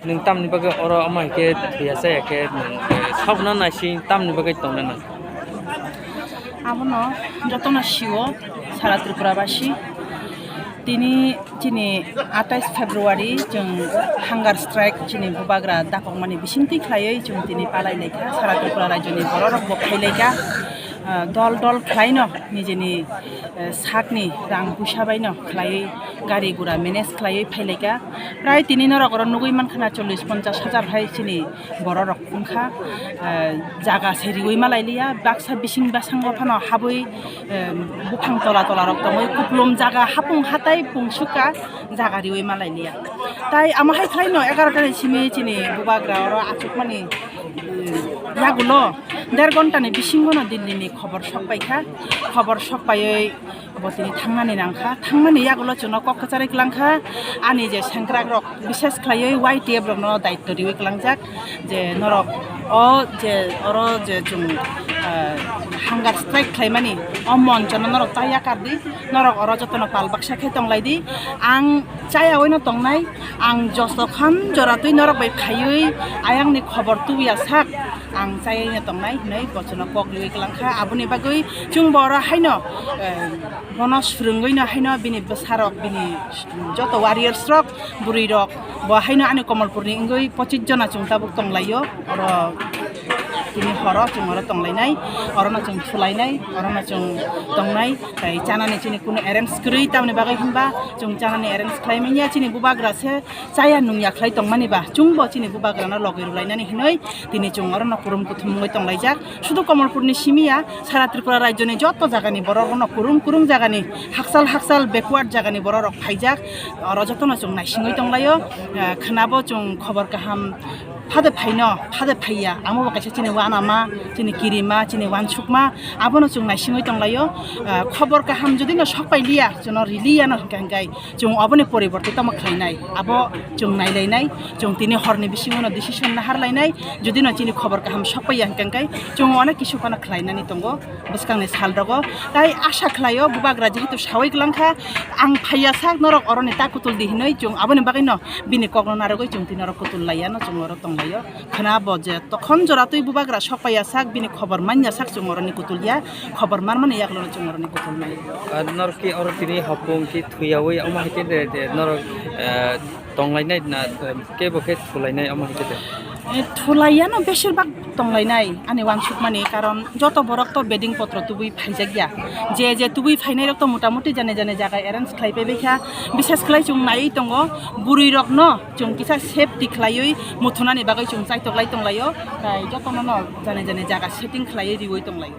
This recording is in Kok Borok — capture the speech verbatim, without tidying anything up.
Nwng tamni bagwi oro omo hai khe thwiya chaya khe nwng, eh, sabno naising tamni bagwi tongna nang? Abono jotono sio sara Tripura basi. Tini chini atais February chwng hunger strike chini bubagra dakokmani bisingtwi khlaiwi chwng tini palai laikha, sara Tripura rajyoni bororokbo phailaikha, ah, dol dol khlaino nijini, eh, sakni rang puisa baino khlaiwi gari gura manage khlaiwi phailaikha. Prai tini norok oro nugwi mankha na chollish ponchash hajar hai chini bororok wngkha, eh, jaga se riwi malailiya, baksa bising basango phano habwi, eh, buphang tola tola rok tongwi kuplum jaga hapung hatai pungsukha jaga riwi malailiya. Tai amo hai khlaino egarota ni simi chini bubagra oro achukmani, eh, yagulo der ghonta ni bisingo no Delhi ni khobor sok paikha, khobor sok paiwi bo tini thangnani nangkha, thangnani yagulo chwngno kok kwcharwi kwlangkha, ani je sengkrak rok, bises khlaiwi Y T F rokno daitto riwi kwlangjak, je norok o je oro je chwng, ah, hunger strike khlaimani, o monchono norok ta yakar di, norok oro jotono pal baksa khe tonglai di, ang chayawino tongnai, ang jotokhon joratwi norok bai phaiwi ayangni khobor tubuya sak, ang chayawino tongnai hinwi bochwno kok riwi kwlangkha, aboni bagwi chwngbo oro haino, eh, bono swrwngwino haino bini bwsarok, bini joto warriors rok, bwrwi rok, bo haino ani Komolpurni wngwi pochis jona chwng tabuk tonglaio. Oro tini horo chwng oro tonglainai, orono chwng thulainai, orono chwng tongnai, tai chanani chini kunu arrange kwrwi, tamni bagwi hinba chwng chanani arrange khlai manya, chini bubagra se chaya nungya khlai tongmani ba, chwngbo chini bubagrano logwi rwlainani hinwi tini chwng orono kurum kuthum wngwi tonglaijak. Sudu Komolpurni simiya, sara Tripura rajyoni joto jagani borok rokno, kurung kurung jagani, hakchal hakchal backward jagani borok rok phaijak. Oro jotono chwng naisingwi tonglaio. Eh, khwnabo chwng khobor kaham phade phaino, phade phaiya, amo bo kaisa chini uanama, chini kirima, chini uansukma, abono chwng naisingwi tonglaio. Eh, khobor kaham jodi no sok pailiya, chwngno riliya no hwnkha hwnkhe, chwng oboni poriborte tamo khlainai, abo chwng nailainai, chwng tini horni bisingo no decision nahar lainai, jodi no chini khobor kaham sok paiya hwnkha hwnkhe, chwng onek kisu phano khlainani tongo bwskangni sal rogo. Tai asa khlaio, bubagra jehetu sawi kwlangkha, ang phaiya sak norok oroni ta kutul di hinwi, chwng aboni bagwi no bini kokno narwgwi chwng tini oro kutul laiya no chwng oro tonglaio. Khwnabo je tokhon jora twi bubagra sok paiya sak, bini khobor manya sak chwng oroni kutul ya, khobor manmani yagulo no chwng oroni kutul nai. Ah, norok ki oro tini hopung ki thuyawi omo hai khe de, de norok, eh, tonglainai na, eh, kebo khe thulainai omo hai khe de? Eh, thulaiyano besir bak tonglainai ani uansukmani, karon joto borok to bedding potro tubui phaijakya. Je je tubui phainairok to motamuti jani jani jaga arrange khlai paibaikha. Bishes khlai chwng naiwi tongo, bwrwirokno chwng kisa safety khlaiwi muthunani bagwi chwng chaitoklai tonglaio, tai jotono no jani jani jaga setting khlaiwi riwi tonglaio.